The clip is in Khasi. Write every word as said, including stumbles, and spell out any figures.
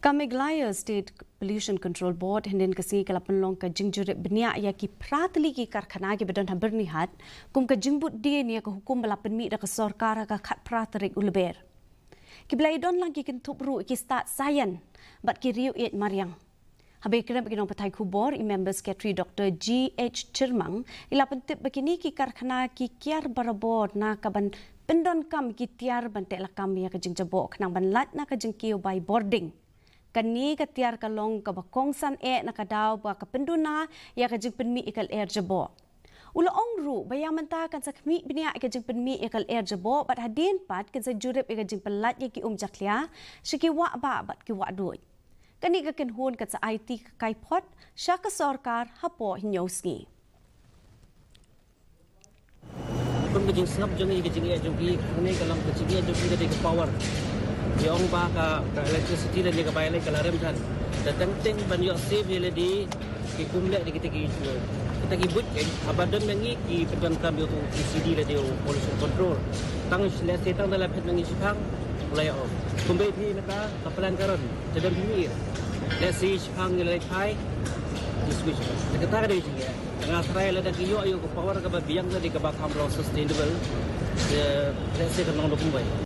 Ka Meghalaya State Pollution Control Board hynnin ka sngi ka la pynlong ka jingjurip bniah ïa ki phra tylli ki karkhana kiba don ha Byrnihat kum ka jingbud dien ïa ka hukum ba la pynmih da ka sorkar ha ka khatphra tarik u Lber. Kiba la ïadon lang ki kynthup ruh ïa ki stad saian bad ki riew ïeit mariang. Haba ïakren bad ki nongpathai khubor, i Member Secretary Doctor G H Chyrmang i la pyntip ba kine ki karkhana ki kiar barabor na ka ban pyndonkam ki tiar ban teh lakam ïa ka jingjaboh khnang ban lait na ka jingkiew bai bording. Kane ka tiar ka long kaba kongsan eh na ka daw ba ka pynduna ïa ka jingpynmih ïa ka lyer jaboh. U la ong ruh ba ïa mynta kan sa khmih bniah ïa ka jingpynmih ïa ka lyer jaboh bad hadien pat kan sa jurip ïa ka jingpynlait ïa ki um jakhlia sha ki wah bah bad ki wah duid. Kane ka kynhun kan sa aiti ka kaiphod sha ka sorkar hapoh hynñiew sngi. Kum ka jingsngap jong ngi, ka jingeh jong ngi, kane ka long ka jingeh jong ngi ka dei ka power. Ki ong ba ka, ka electricity lane ka bai lane ka la rem than. Te teng teng ban ïoh save ïa lade, ki kum leh da kita ki issue. Kita ki buit, eh, haba don ma ngi ki pyndonkam ïa u P C D lane u pollution control. Tang lehse tang da la phet ma ngi shiphang, u la ïa off. Kumba phi mynta ka plan ka rong, te don phi mih. Lehse shiphang ngi la leit phai, ki switch. Te kata ka dei jingeh. Te nga tharai lada ki ïoh ïa ka power kaba biang lane kaba kham long sustainable, te lehse kan long da kumwei.